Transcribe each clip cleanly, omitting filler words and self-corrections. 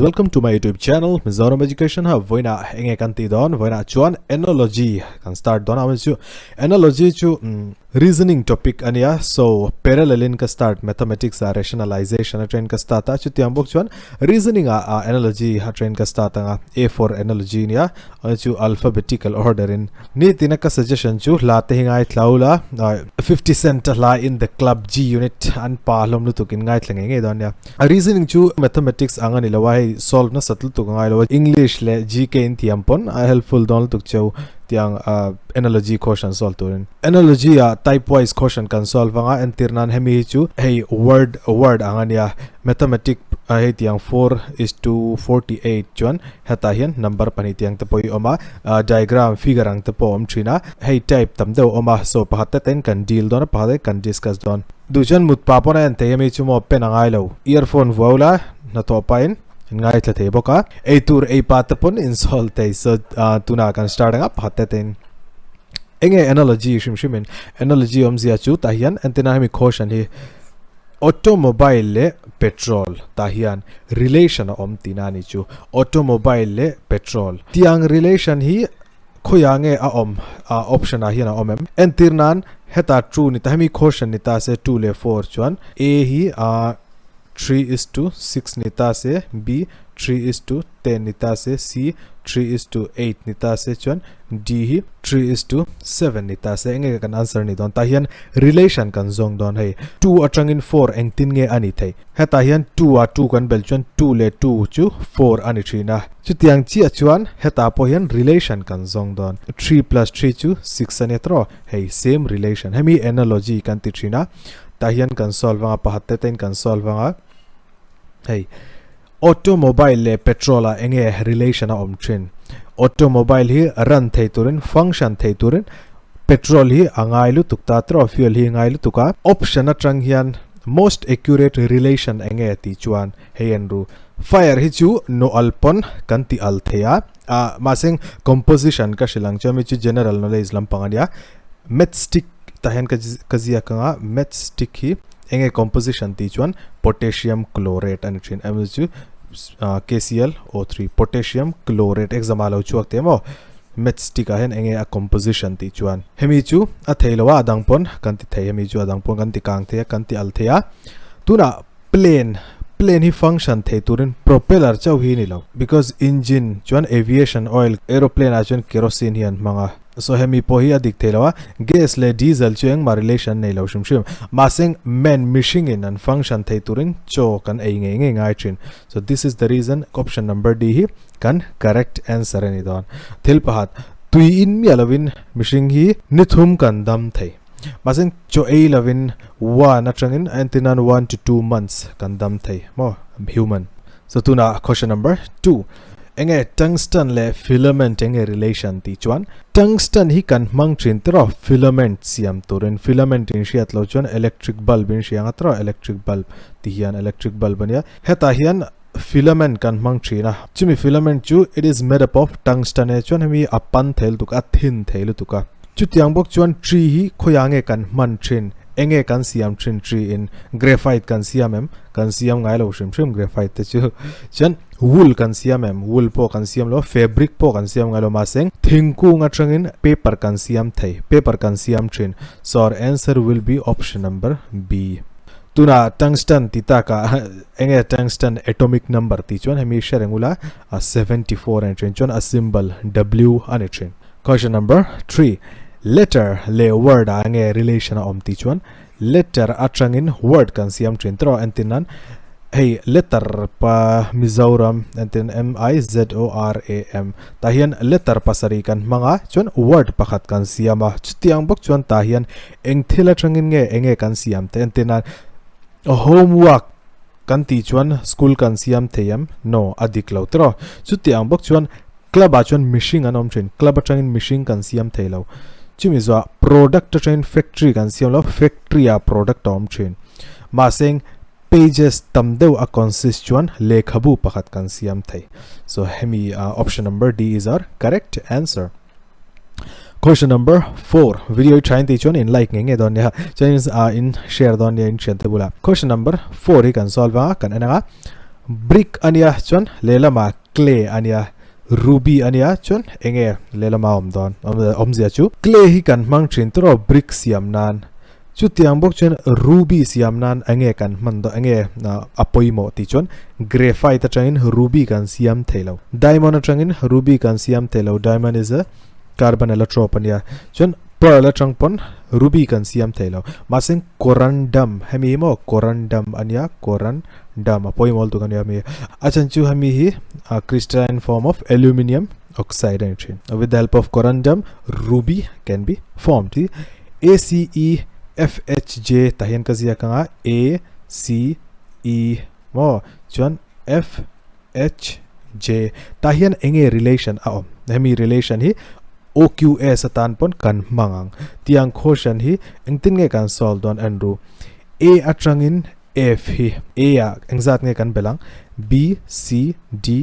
Welcome to my YouTube channel Mizoram Education Hub voina enge kan ti don voina chuan analogy kan start don awen chu analogy chu mm, reasoning topic ania so parallel in ka start mathematics a rationalization a train ka start a chu tiang bok chuan reasoning a analogy a train ka start anga A for analogy nia chu alphabetical order in ni tina ka suggestion chu hla te hi ngai tlaula 50 cent hla in the club G unit an pa hlom lutuk in ngai thla nge nge don nia A reasoning chu mathematics ang a ni lo a, hei solve nasat lutuk a ngai lo a, English leh GK in thiam pawn a helpful dawn lutuk cheu tiang analogy question solve turin. Analogy ah type wise question kan solve anga entir nan hemi hi chu hei word word ang a nia, mathematic hei tiang 4 is to 48 chuan hetah hian number pahnih tiang te pawh hi awm a, diagram figure ang te pawh a awm thin a, hei type tam deuh a awm a, so pakhat te ten kan deal dawn a pakhat te kan discuss dawn. Duh chuan mut pah pawn a en thei ami chu maw pen a ngai lo. Earphone vuau la hnathawh pahin in ngaithla thei bawk a. Eitur ei pah te pawn in sawl thei. So tunah kan start anga pakhat te tein enge analogy hrim hrim in analogy awmzia chu tah hian entirna hemi caution hi automobile leh petrol tah hian relation a awm tihna a ni chu. Automobile leh petrol tiang relation hi Khawiah nge a awm? Ah option ah hian a awm em? Entir nan hetah two ni ta hemi quotient ni ta se two leh four chuan A hi ah 3 is to 6 ni ta se B 3 is to 10 ni ta se C 3 is to 8 ni ta se chuan D hi 3 is to 7 ni ta se enge kan answer ni dawn tah hian relation kan zawng dawn hei 2 atangin 4 engtin nge a ni thei hetah hian 2 ah 2 kan bel chuan 2 leh 2 chu 4 a ni thin a. Chutiang chiah chuan hetah pawh hian relation kan zawng dawn. Three plus three chu six a nia tawh, hei same relation. Hemi analogy kan ti thin a, tah hian kan solve anga pakhat te tein kan solve anga hei automobile leh petrol ah enge relation a awm thin. Automobile hi run thei turin function thei turin petrol hi a ngai lutuk ta tawh, fuel hi a ngai lutuk a. Option atang hian most accurate relation enge tih chuan Hei en ru. Fire hi chu no al pawn kan ti al thei a, ah mahse composition ka hrilh ang chu ami chu general knowledge lampang a nia. Matchstick tah hian ka ka ziak ang a, matchstick hi enge composition tih chuan potassium chlorate a ni thin. Ami chu KClO3 potassium chlorate exam ah lo chhuak teh maw. Matchstick ah hian enge a composition tih chuan hemi chu a thei lo a, a dang pawn kan ti thei hemi chu a dang pawn kan ti kang thei a, kan ti al thei a. Tunah Plane, Plane hi function thei turin propeller chauh hi ni lo because engine chuan aviation oil, aeroplane ah chuan kerosene hi an hmang a. So hemi pawh hi a dik thei lo a, gas leh diesel chu engmah relation nei lo hrim hrim. Mahse man mihring in an function thei turin chaw kan ei ngei ngei ngai thin. So this is the reason option number D hi kan correct answer a ni dawn. Thil pakhat, tui in miah lovin mihring hi ni thum kan dam thei. Mahse chaw ei lovin one atangin a entir nan one to two months kan dam thei maw human. So tunah question number two enge tungsten leh filament enge relation tih chuan tungsten hi kan hmang thin tiraw filament siam turin filament in hriat loh chuan electric bulb in hria anga tiraw electric bulb ti hian electric bulb ania hetah hian filament kan hmang thin a chumi filament chu it is made up of tungsten e chuan hemi a pan thei lutuk a thin thei lutuk a chutiang bawk chuan tree hi khawiah nge kan hman thin enge kan siam thin tree in graphite kan siam em kan siam ngai lo hrim hrim graphite te chu chuan wool kan siam em wool pawh kan siam lo fabric pawh kan siam ngai lo mahse thingkung atangin paper kan siam thei paper kan siam thin so our answer will be option number B. Tunah tungsten ti takah enge tungsten atomic number tih chuan hemi hre reng ula 74 a ni thin chuan a symbol W a ni thin. Question number 3 Letter leh word ah enge relation a awm tih chuan letter atangin word kan siam thin tawh entir nan hei letter pa Mizoram entir nan M I Z O R A M tah hian letter pasarih kan hmang a chuan word pakhat kan siam a chutiang bawk chuan tah hian Eng thil atangin nge enge kan siam te entir nan homework kan tih chuan school kan siam thei em? No, a dik lo tiraw. Chuti ang bawk chuan club ah chuan mihring an awm thin, club atangin mihring kan siam thei lo. Chumi zawhah product atangin factory kan siam lo, factory ah product a awm thin. Mahse pages tam deuh a consist chuan lehkhabu pakhat kan siam thei. So hemi option number D is our correct answer. Question number 4 video i thain ti chuan in like nge nge don nia chuan in uh, in share don nia in thian te bula question number 4 hi kan solve a kan enanga Brick ania chuan lehlamah clay ania ruby ania chuan enge lehlama awm dawn awmzia chu clay hi kan hmang thin tur aw brick siam nan chutiang bawk chuan ruby siam nan enge kan hman dawn enge a pawimawh tih chuan graphite atangin ruby kan siam thei lo diamond atangin ruby kan siam thei lo diamond is a carbon allotrope ania chuan pearl atang pawn ruby kan siam thei lo mahse corundum hemi hi maw corundum ania corundum a pawimawh lutuk ania hemi a chhan chu hemi hi crystalline form of aluminium oxide ani thin with the help of corundum ruby can be formed hi A C E F H J tah hian ka ziak anga A C E maw chuan F H J tah hian eng nge relation a awm hemi relation hi OQS atan pawn kan hmang ang tiang quotient hi engtin nge kan solve dawn en ru A atangin F hi A ah engzat nge kan belh ang B C D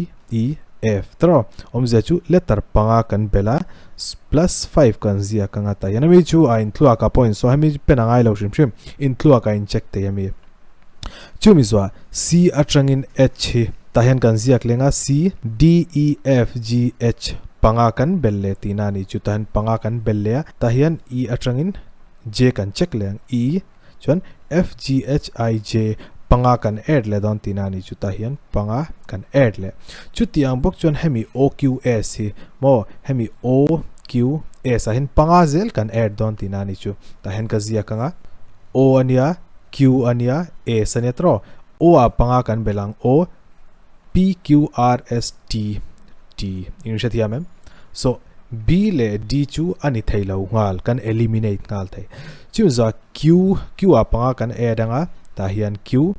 E F tawh awmzia chu letter panga kan belh a plus 5 kan ziak anga tah hian hemi chu a intluak ah pawh in sawi hemi pen a ngai lo hrim hrim intluak ah in check thei ami. Chumi zuah C atangin H hi tah hian kan ziak leng a, C, D, E, F, G, H panga kan bel leh tihna a ni chu tah hian panga kan bel leh a, tah hian E atangin J kan check leh ang, E chuan F, G, H, I, J panga kan add leh dawn tihna a ni chu tah hian panga kan add leh. Chuti ang bawk chuan hemi O, Q, S hi maw hemi O, Q, S ah hian panga zel kan add dawn tihna a ni chu tah hian ka ziak ang a, O a nia. Q a nia, S a nia tawh. O ah panga kan belh ang, O, P, Q, R, S, T, T. In hre thiam em? So, B leh D chu a ni thei lo nghal, kan eliminate nghal thei. Chu za Q, Q ah panga kan add anga, tah hian Q,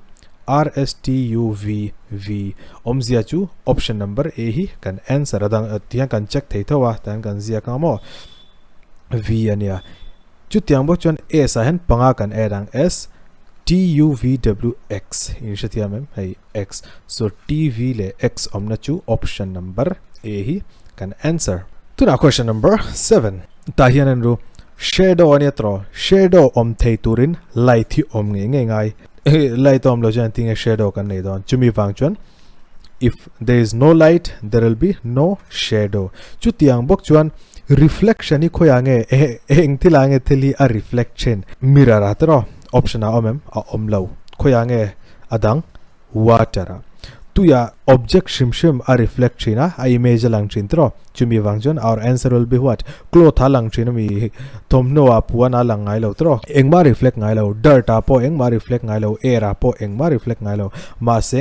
R, S, T, U, V, V. Awmzia chu option number A hi kan answer a dang, tihian kan check thei tho a, tah hian kan ziak anga maw? V a nia. Chutiang bawk chuan S ah hian panga kan add ang S, T, U, V, W, X in hrethiam em hei X so T, V leh X awmna chu option number A hi kan answer. Tunah question number 7 tah hian an ru shadow ania tawh shadow awm thei turin light hi awm ngei ngei ngai light a awm lo chuan tinge shadow kan nei dawn chumi vang chuan if there is no light there will be no shadow chutiang bawk chuan reflection hi khawiah nge eng thil ah nge thil hi a reflect thin mirror ah te rawh option ah awm em a awm lo khawiah nge a dang water ah tuiah object hrim hrim a reflect thin a a image a lang thin te rawh chumi vang chuan our answer will be what cloth a lang thin ami thawmhnaw ah puan a lang ngai lo te rawh engmah reflect ngai lo dirt ah pawh engmah reflect ngai lo air ah pawh engmah reflect ngai lo mahse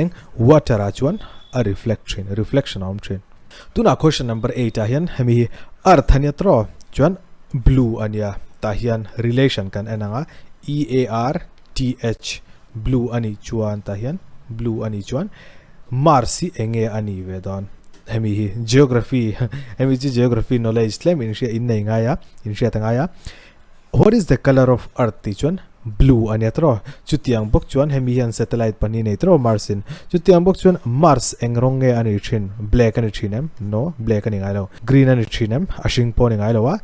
Water ah chuan a reflect thin, reflection a awm thin. Tunah question number 8 ah hian hemi hi earth ania tawh chuan blue ania tah hian relation kan en anga E A R T H blue anih chuan tah hian blue anih chuan Mars hi enge ani ve dawn hemi hi geography hemi chu geography knowledge tlem in hria in nei ngai a in hriat a ngai a. What is the colour of earth tih chuan blue a nia tawh chutiang bawk chuan hemi hian satellite pahnih nei tawh Mars in chutiang bawk chuan Mars eng rawng nge a ni thin black a ni thin em no black a ni ngai lo green a ni thin em a hring pawh a ni ngai lo a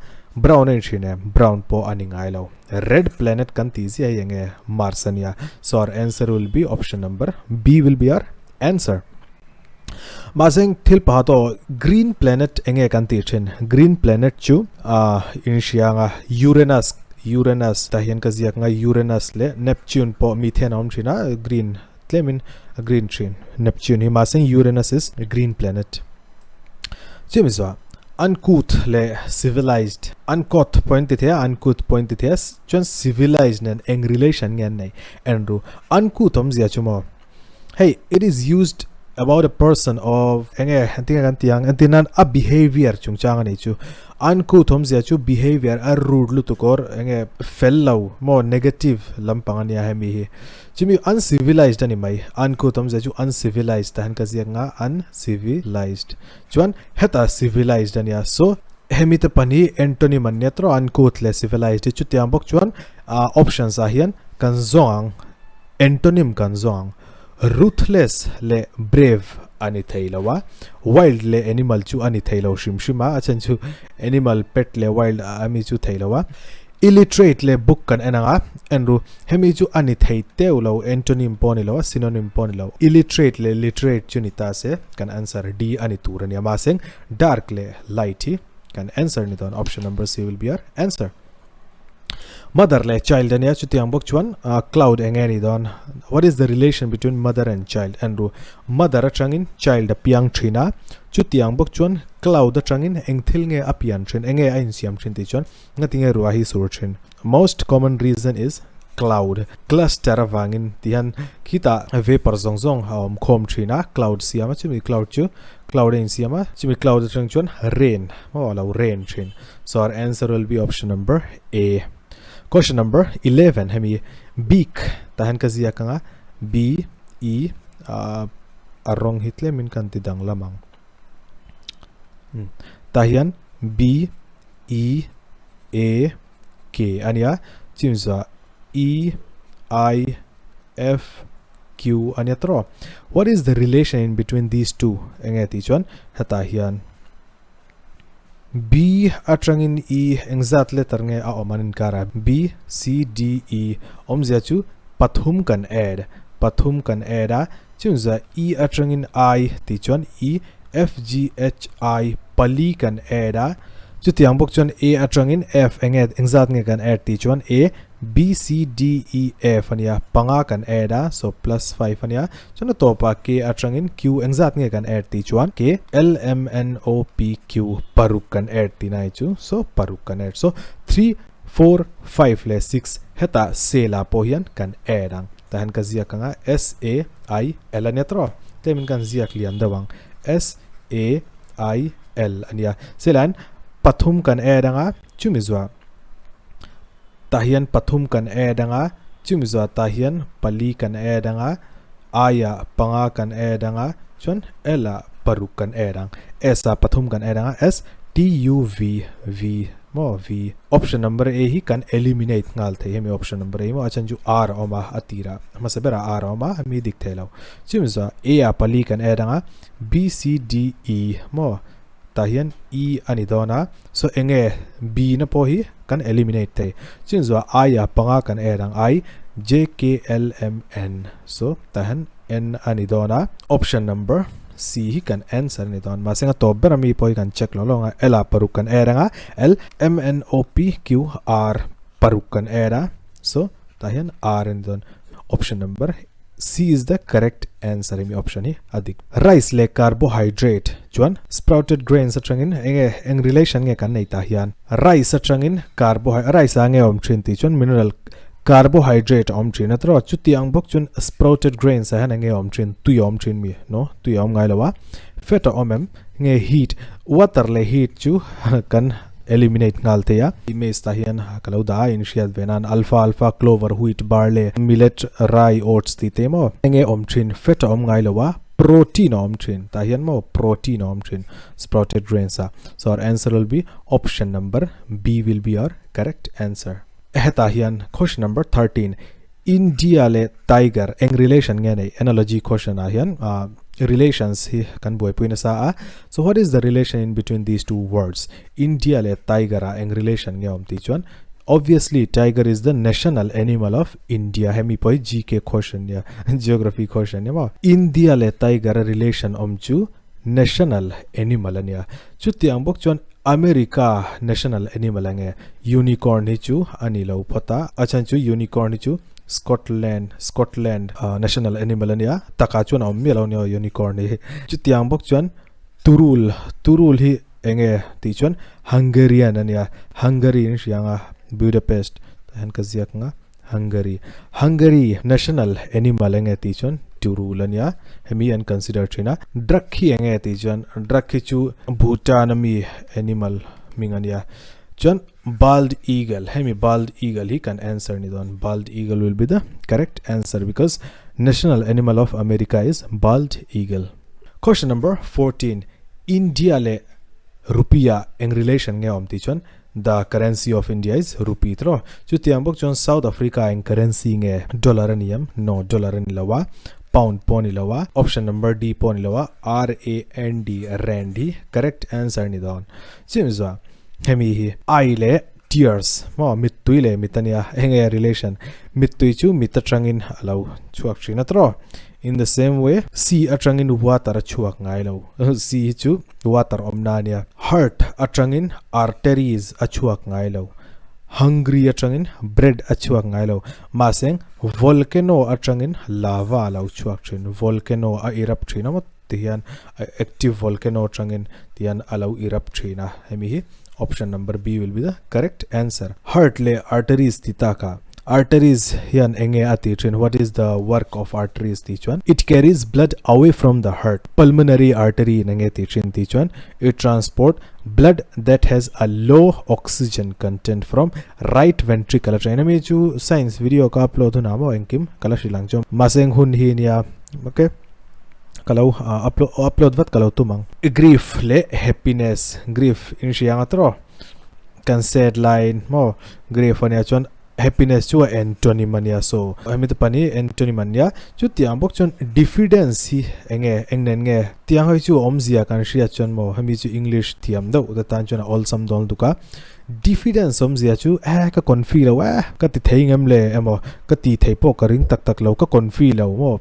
brown a ni thin em brown pawh a ni ngai lo red planet kan tih ziah hi eng nge Mars a nia so our answer will be option number B will be our answer. Mahse thil paha tawh green planet enge kan tih thin green planet chu ah inhria anga Uranus Uranus tah hian ka ziak anga Uranus leh Neptune pawh methane a awm thin a green tlemin a green thin Neptune hi mahse Uranus is green planet chumi zuah uncouth leh civilized uncouth pawh in ti thei a uncouth pawh in ti thei a chuan civilized nen eng relation nge an nei enru uncouth awmzia chu maw. Hei it is used about a person of enge engtin nge kan tih ang entir nan a behavior chungchang a nih chu uncouth awmzia chu behavior a rude lutuk or enge fel lo maw negative lampang a nia hemi hi chumi uncivilized a ni mai uncouth awmzia chu uncivilized tah hian ka ziak nga uncivilized chuan hetah civilized a nia so hemi te pahnih antonym an nia tawh uncouth leh civilized hi chutiang bawk chuan ah options ah hian kan zawng ang. Antonym kan zawng ang. Ruthless leh brave a ni thei lo a, wild leh animal chu a ni thei lo hrim hrim a, a chhan chu animal, pet leh wild a mi chu thei lo a. Illiterate leh book kan en ang a, en ru, hemi chu a ni thei teuh lo, antonym pawh a ni lo a, synonym pawh a ni lo. Illiterate leh literate chu ni ta se, kan answer D a ni tur a nia. Mahse, dark leh light hi kan answer ni dawn, option number C will be our answer. Mother leh child a nia, chutiang bawk chuan cloud eng nge ni dawn? What is the relation between mother and child? En ru, mother atangin child a piang thin a, chutiang bawk chuan cloud atangin eng thil nge a pian thin, eng nge a insiam thin tih chuan Ngatinge ruah hi sur thin? Most common reason is cloud. Cluster avangin tihian khitah vapor zawng zawng a awm khawm thin a, cloud siam a, chumi cloud chu cloud a insiam a, chumi cloud atang chuan rain maw a lo rain thin. So our answer will be option number A. Question number 11 hemi beak tah hian ka ziak ang a, B E a rawng hi tlemin kan ti danglam ang. Tah hian B E A K a nia, chimzah E I F Q a nia tawh. What is the relation in between these two? Enge tih chuan hetah hian B atangin E engzat letter nge a awm an inkar a, B C D E awmzia chu pathum kan add, pathum kan add a, chimzah E atangin I tih chuan E F G H I pali kan add a, chutiang bawk chuan A atangin F enge engzat nge kan add tih chuan A B C D E F a nia, panga kan add a, so plus 5 a nia, chuan a tawpah K atangin Q engzat nge kan add tih chuan K L M N O P Q paruk kan add tih na hi chu, so paruk kan add, so 3 4 5 leh 6 hetah cell ah pawh hian kan add ang. Tah hian ka ziak ang a, S A I L a nia tawh, tlemin kan ziak lian deuh ang, S A I L a nia. Silaiin pathum kan add ang a, chumi zuah tah hian pathum kan add ang a, chumi zuah tah hian pali kan add ang a, I ah panga kan add ang a, chuan L ah paruk kan add ang, S ah pathum kan add ang a, S T U V V. Maw V. Option number A hi kan eliminate nghal thei hemi option number A hi maw a chhan chu R a awm a a tirah hmasa berah R a awm a hemi dik thei lo. Chumi zawh A ah pali kan add anga B C D E maw tah hian E a ni dawn a so enge B na pawh hi kan eliminate thei. Chumi zawh I ah panga kan add ang I J K L M N so tah hian N a ni dawn a, option number C hi kan answer a ni dawn. Mahse a tawp ber ami pawh hi kan check lo lo ang a, L ah paruk kan add ang a, L, M, N, O, P, Q, R paruk kan add a, so tah hian R a ni dawn. Option number C is the correct answer hemi option hi a dik. Rice leh carbohydrate chuan sprouted grains atangin enge eng relation nge kan nei tah hian rice atangin carbohydrate rice ah nge awm thin tih chuan mineral Carbohydrate a awm thin a tawh chuti ang bawk chuan sprouted grains ah hian enge awm thin tui a awm thin mi no tui a awm ngai lo a fat a awm em nge heat water leh heat chu kan eliminate nghal thei a image tah hian ka lo dah a inhriat ve nan alpha alpha clover wheat barley millet rye oats tih te maw enge awm thin fat a awm ngai lo a protein a awm thin tah hian maw protein a awm thin sprouted grains ah so our answer will be option number B will be our correct answer. Hetah hian question number 13, India leh tiger eng relation nge nei? Analogy question ah hian relations hi kan buaipui nasa a. So what is the relation in between these two words? India leh tiger ah eng relation nge awm tih chuan obviously tiger is the national animal of India. Hemi pawh hi GK question nia, geography question nia maw? India leh tiger a relation awm chu National animal a nia. Chutiang bawk chuan America national animal a nge? Unicorn hi chu a ni lo phawt a, a chhan chu unicorn hi chu Scotland, Scotland national animal a nia, takah chuan a awm miah lo a nia unicorn hi. Chutiang bawk chuan Turul, Turul hi eng nge tih chuan Hungarian a nia, Hungary in hria ang a, Budapest tah hian ka ziak ang a. Hungary, Hungary national animal enge tih chuan Turul a nia, hemi an consider thin a. Drug hi enge tih chuan drug hi chu Bhutan a mi animal hming a nia. Chuan bald eagle, hemi bald eagle hi kan answer ni dawn, bald eagle will be the correct answer because national animal of America is bald eagle. Question number 14, India leh rupee ah eng relation nge awm tih chuan The currency of India is rupee tawh. Chutiang bawk chuan South Africa eng currency nge? Dollar a ni em? No, dollar a ni lo a. Pound pawh a ni lo a. Option number D pawh a ni lo a. R-A-N-D, rand hi correct answer a ni dawn. Chim zuah, hemi hi I leh T tears maw mittui leh mit ania enge relation mittui chu mit atangin a lo chhuak thin a tawh in the same way sea atangin water a chhuak ngai lo sea hi chu water awmna ania heart atangin arteries a chhuak ngai lo hungry atangin bread a chhuak ngai lo mahse volcano atangin lava a lo chhuak thin volcano a erupt thin a maw ti hian active volcano atangin tihian a lo erupt thin a hemi hi option number B will be the correct answer. Heart leh arteries ti taka arteries hian enge a tih thin what is the work of arteries tih chuan it carries blood away from the heart pulmonary artery in enge tih thin tih chuan it transport blood that has a low oxygen content from right ventricle atangin hemi chu science video ka upload hunah maw engkim ka la hrilh ang chu mahse eng hun hi nia okay. Ka lo upload upload vat ka lo tum ang. Grief leh happiness grief in hria anga tawh kan sad line maw grief ania chuan happiness chu a antonym ania so hemi te pahnih antonym an nia chutiang bawk chuan diffidence hi enge eng nen nge tiang hi chu awmzia kan hriat chuan maw hemi chu english thiam deuh te tan chuan a awlsam dawn lutuk a diffidence awmzia chu eh ka confi lo eh ka ti thei ngem le emaw ka ti thei pawh ka ring tak tak lo ka confi lo maw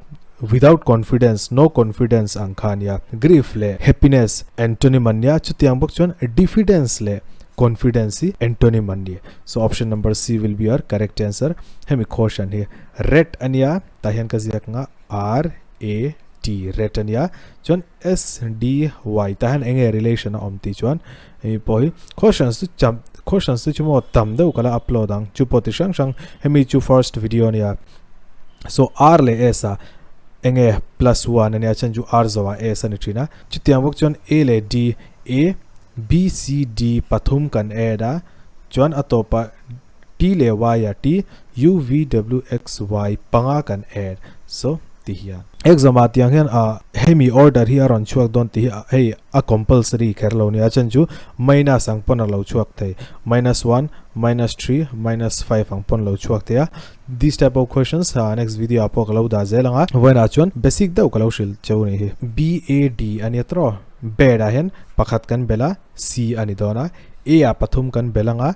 Without confidence, no confidence ang kha ania. Grief leh happiness antonym an nia, chutiang bawk chuan diffidence leh confidence hi antonym an ni. So option number C will be your correct answer. Hemi question hi rat ania, tah hian ka ziak anga R A T rat ania, chuan S D Y tah hian enge relation a awm tih chuan hemi pawh hi questions chu cham questions chu maw tam deuh ka la upload ang chu pawh ti hrang hrang hemi chu first video ania. So R leh S a enge plus 1 ania chan chu R zo a S ani thin a chutiang bawk chuan A leh D A B C D pathum kan add a chuan a tawpah T leh Y a T U V W X Y panga kan add so ti hian exam ah tiang hian a hemi order hi a rawn chhuak dawn tih hi hei a compulsory kher lo nia chan chu minus ang pawn a lo chhuak thei minus 1 minus 3 minus 5 ang pawn lo chhuak thei a This type of questions next video ah pawh ka lo dah zel ang a, vawiinah chuan basic deuh ka lo hrilh cheu ni hi. BAD a nia tawh, bed ah hian pakhat kan bel a, C a ni dawn a, A ah pathum kan bel ang a,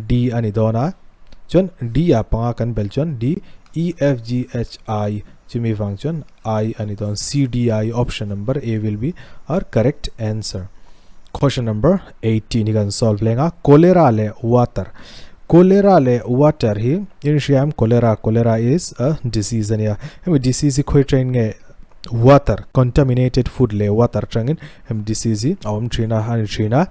D a ni dawn a, chuan D ah panga kan bel chuan D, E, F, G, H, I chumi vang chuan I a ni dawn, C, D, I option number A will be our correct answer. Question number 18 hi kan solve leng a, cholera leh water. Cholera leh water hi in hria em cholera cholera is a disease ania hemi disease hi khawi train nge water contaminated food leh water tangin hemi disease hi a awm thin a ani thin a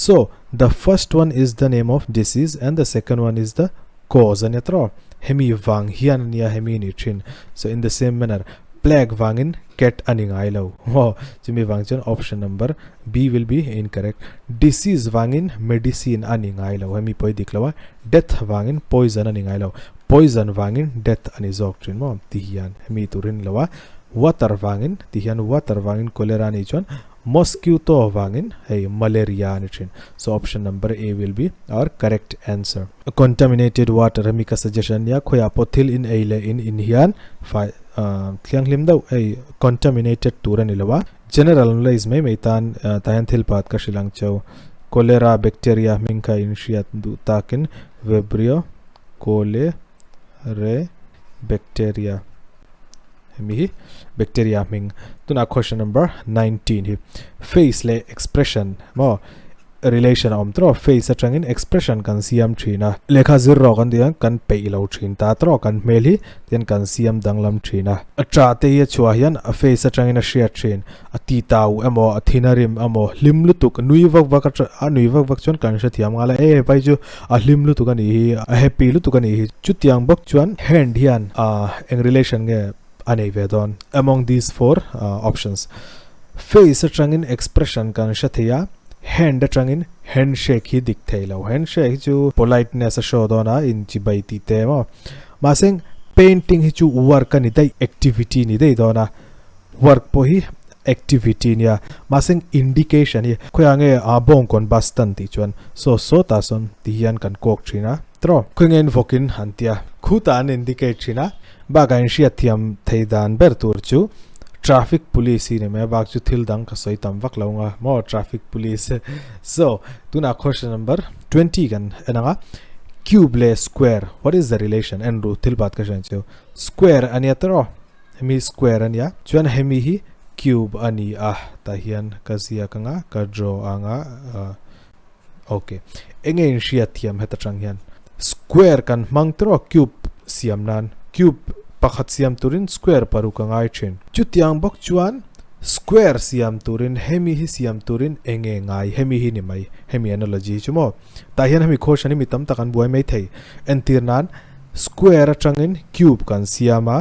so the first one is the name of disease and the second one is the cause ania tawh hemi vang hian ania hemi ni thin so in the same manner plague vangin cat ani ngai lo maw chumi vang chuan option number B will be incorrect disease vangin medicine ani ngai lo hemi pawh hi dik lo a death vangin poison ani ngai lo poison vangin death ani zawk thin maw ti hian hemi turin lo a water vangin ti hian water vangin cholera ani chuan mosquito vangin hei malaria ani thin so option number A will be our correct answer contaminated water hemi ka suggestion nia khawiah pawh thil in ei leh in in hian fai thianghlim deuh hei contaminated tur ani lo a General knowledge mai mai tan tah hian thil pakhat ka hrilh ang cheu. Cholera bacteria hming kha in hriat duh takin Vibrio cholerae bacteria hemi hi bacteria hming. Tunah question number 19 hi face leh expression maw relation a awm tawh face atangin expression kan siam thin a lehkha zir rawh kan tih hian kan peih lo thin ta tawh kan hmel hi tian kan siam danglam thin a a tah te hi a chhuah hian a face atangin a hriat thin a ti tau emaw a thin a rim emaw hlim lutuk nui vak vak a nui vak vak chuan kan hrethiam nghal a e vai chu a hlim lutuk a nih hi a happy lutuk a nih hi chutiang bawk chuan hand hian ah eng relation nge a nei ve dawn among these four options face atangin expression kan hre thei a hand atangin handshake hi dik thei lo handshake hi chu politeness a show dawn a in chibai tih te maw mahse painting hi chu work a ni daih activity ni daih dawn a work pawh hi activity nia mahse indication hi khawiah nge a bawngkawn bus stand tih chuan saw saw tah sawn ti hian kan kawk thin a tawh khawi nge in vawkin an tia khutah an indicate thin a Bakah inhriatthiam thei dan ber tur chu Traffic police hi ni mai a bak chu thil dang ka sawi tam vak lo nga maw traffic police. So tunah question number 20 kan en anga cube leh square what is the relation en ru thil bat ka hriat chu square ania tawh hemi square ania chuan hemi hi cube ani a tah hian ka ziak anga ka draw anga okay enge in hriat thiam heta tang hian square kan hmang tawh cube siam nan cube pakhat siam turin square paruk a ngai thin chutiang bawk chuan square siam turin hemi hi siam turin enge ngai hemi hi ni mai hemi analogy hi chu maw tah hian hemi question hi mi tam tak an buai mai thei entir nan square atangin cube kan siam a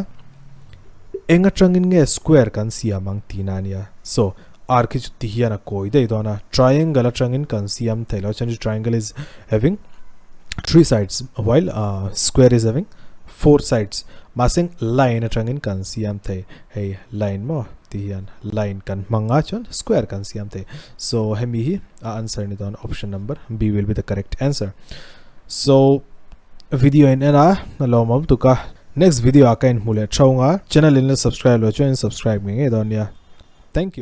eng atangin nge square kan siam ang tihna ania so r khi chu ti hian a kawi daih dawn a triangle atangin kan siam thei lo chuan triangle is having three sides while uh, square is having four sides mahse line atangin kan siam thei hei line maw ti hian line kan hmang a chuan square kan siam thei so hemi hi a answer ni dawn option number B will be the correct answer so video in en a na lawmawm tuka next video ah ka in hmu leh thau nga channel in la subscribe lo chuan in subscribe nge nge dawn nia thank you.